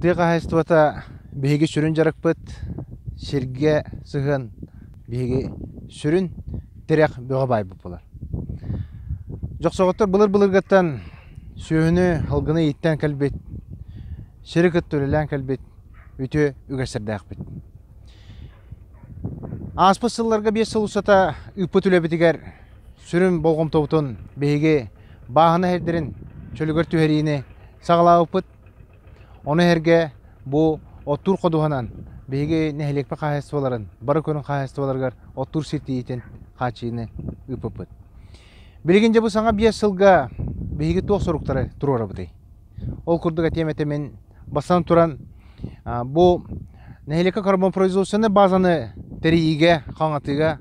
Тыа хаһаайыстыбата биһиги сүрүн дьарыкпыт, сиргэ сыһыан биһиги сүрүн тирэх бөҕө баайбыт буолар. Дьохсоҕоттор былыр-былыргыттан сүөһүнү, һылгыны ииттэн кэлбит, сири кытта үлэлээн кэлбит үтүө үгэстэрдээхпит. Ааспыт сылларга 5 сыл устата ыыппыт үлэбитигэр сүрүн болҕомтобутун биһиги бааһына сирдэрин чөлүгэр түһэриини саҕалаабыппыт. Ону сэргэ бу оттуур ходуһанан биһиги нэһилиэкпит хаһаайыстыбаларын, бары көрүҥ хаһаайыстыбаларыгар оттуур сир тиийиитин хааччыйыыны ыыппыппыт. Билигин дьэ бу саҥа 5 сылга биһиги туох соруктары туруорабытый? Ол курдук этиэм этэ мин бастатан туран бу нэһилиэккэ кормопроизводственнай базаны тэрийиигэ, хаҥатыыга,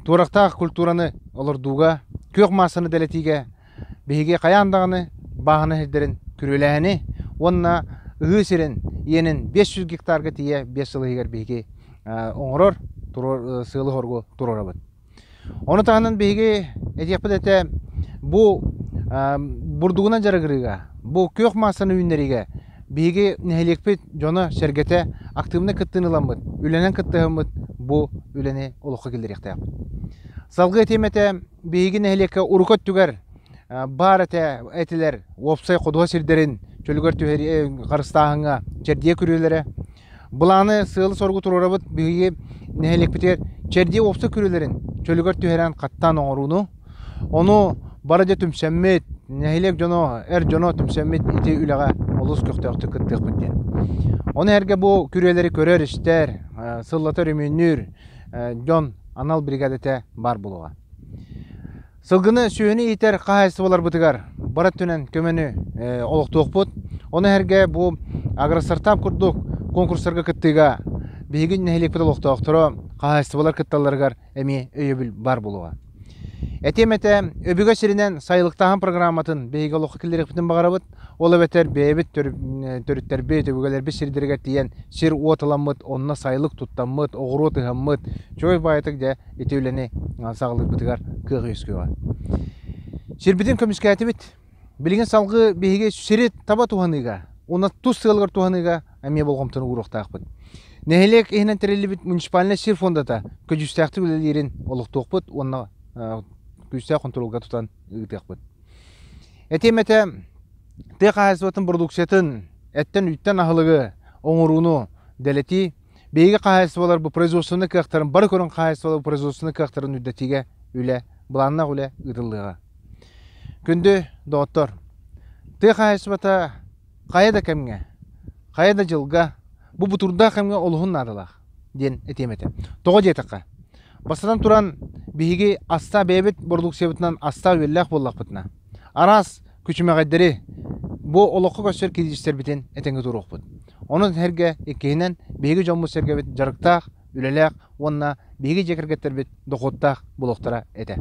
туорахтаах культураны олордууга, күөх маассаны дэлэтиигэ биһиги хайаан даҕаны бааһына сирдэрин күрүөлээһини уонна ыһыы сирин иэнин 500 гектарга тиийэ 5 сыл иһигэр биһиги оҥорор сыалы-соругу туруорабыт. Ону таһынан биһиги этиэхпит этэ бу бурдугунан дьарыгырыыга, бу күөх маассаны үүннэриигэ биһиги нэһилиэкпит дьоно-сэргэтэ актыыбынай кыттыыны ыламмыт, үлэнэн кыттыһаммыт бу үлэни олоххо киллэриэхтээхпит. Салгыы этиэм этэ биһиги нэһилиэккэ урукку өттүгэр баар этэ этилэр уопсай ходуһа сирдэрин чөлүгэр түһэрии харыстааһыҥҥа чэрдийэ күрүөлэрэ. Былааны сыалы-соругу туруорабыт биһиги нэһилиэкпитигэр чэрдийэ уопсай күрүөлэрин чөлүгэр түһэрэн хаттаан оҥорууну. Ону бары дьэ түмсэммит, нэһилиэк дьоно, эр дьоно түмсэммит ити үлэҕэ олус көхтөөхтүк кыттыахпыт диэн. Ону эргэ бу күрүөлэри көрөр-истэр, сыллата өрөмүөннүүр дьон анал бригадата баар буолуоҕа. Сылгыны сүөһүнү иитэр хаһаайыстыбаларбытыгар бары өттүнэн көмөнү олохтуохпут. Ону сэргэ бу агростартап курдук конкурстарга кыттыыга биһиги нэһилиэкпит олохтоохторо хаһаайыстыбалар кытталларыгар эмиэ өйөбүл баар буолуоҕа. Этиэм этэ, өбүгэ сиринэн сайылыктааһын программатын биһиги олоххо киллэриэхпитин баҕарабыт. Ол эбэтэр бэйэбит төрүттэрбит, өбүгэлэрбит сирдэригэр тиийэн сир-уот ыламмыт, онно сайылык туттаммыт, оҕуруот ыһаммыт, чой баайытык дьэ ити үлэни саҕалыырбытыгар кыах үөскүөҕэ. Сирбитин көмүскээтибит. Билигин салгыы биһиги сири таба туһаныыга уонна тус сыалыгар туһаныыга эмиэ болҕомтону ууруохтаахпыт. Нэһилиэк иһинэн тэриллибит муниципальнай сир фондата көдьүүстээхтик үлэлиирин олохтуохпут уонна күүстээх хонтуруолга тутан ыытыахпыт. Этиэм этэ, тыа хаһаайыстыбатын продукциятын эттэн-үүттэн аһылыгы оҥорууну дэлэтии, биһиги хаһаайыстыбалар бу производственнай кыахтарын, бары көрүҥ хаһаайыстыбалар производственнай кыахтарын үрдэтиигэ үлэ, былааннаах үлэ ыытыллыаҕа. Күндү доҕоттор, тыа хаһаайыстыбата хайа да кэмҥэ, хайа да дьылга бу бутуурдаах кэмҥэ олуһун наадалаах диэн этиэм этэ. Тоҕо диэтэххэ, бастатан туран, биһиги астаа бэйэбит бородууксуйабытынан астаа үөллээх буоллахпытына, араас күчүмэҕэйдэри бу олоххо көрсөр кризистэрбитин этэҥҥэ туруохпут. Онон сэргэ иккиһинэн, биһиги дьоммут-сэргэбит дьарыктаах, үлэлээх уонна биһиги дьиэ кэргэттэрбит дохуоттаах буолуохтара этэ.